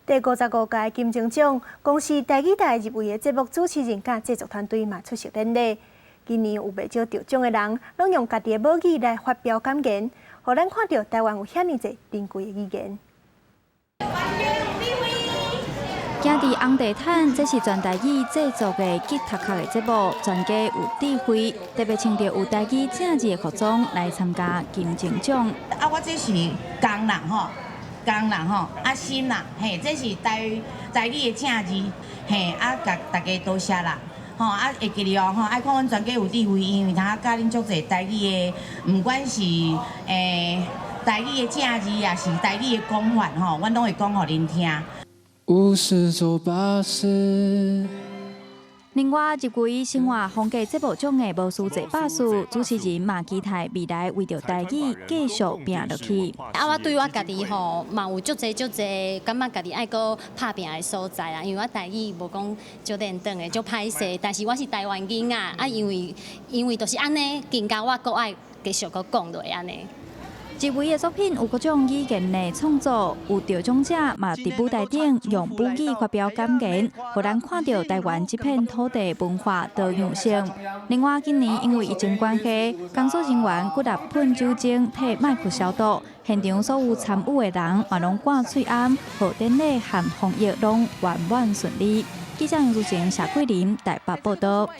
第55屆金鐘獎，公視台語台入圍的節目主持人佮製作團隊嘛出席典禮。今年有袂少得獎的人，攏用家己的母語來發表感言，予咱看著台灣有遐爾濟珍貴的語言。行佇紅地毯，這是全台語製作的吉他曲的節目，全家有智慧，特別穿著有台語正字的服裝來參加金鐘獎。啊，我這是工人吼，工人吼，阿心啦，嘿，這是台語的正字，嘿，啊，共大家多謝啦，吼，啊，會記得哦，吼，愛看阮全家有智慧，因為通教恁足濟台語的，毋管是台語的正字，抑是台語的講法吼，阮攏會講予恁聽。五十走巴士。另外，入圍生活風格節目獎的無輸濟百事，主持人嘛期待未來為著台語繼續拼落去。啊，我對我家己吼嘛有足濟足濟，感覺家己愛閣拍拚的所在啦。因為我台語無講足輪轉的，足歹勢，但是我是台灣囡仔啊，因為就是按呢，更加我閣愛繼續閣講落按呢。入圍的作品有各種語言的創作，有得獎者嘛佇舞台頂用母語發表感言，予咱看著台灣這片土地文化多樣性。另外，今年因為疫情關係，工作人員骨力噴酒精替麥克消毒，現場所有參與的人嘛攏掛喙罨，予典禮和防疫攏圓滿順利。記者楊淑晴、謝桂林台北報道。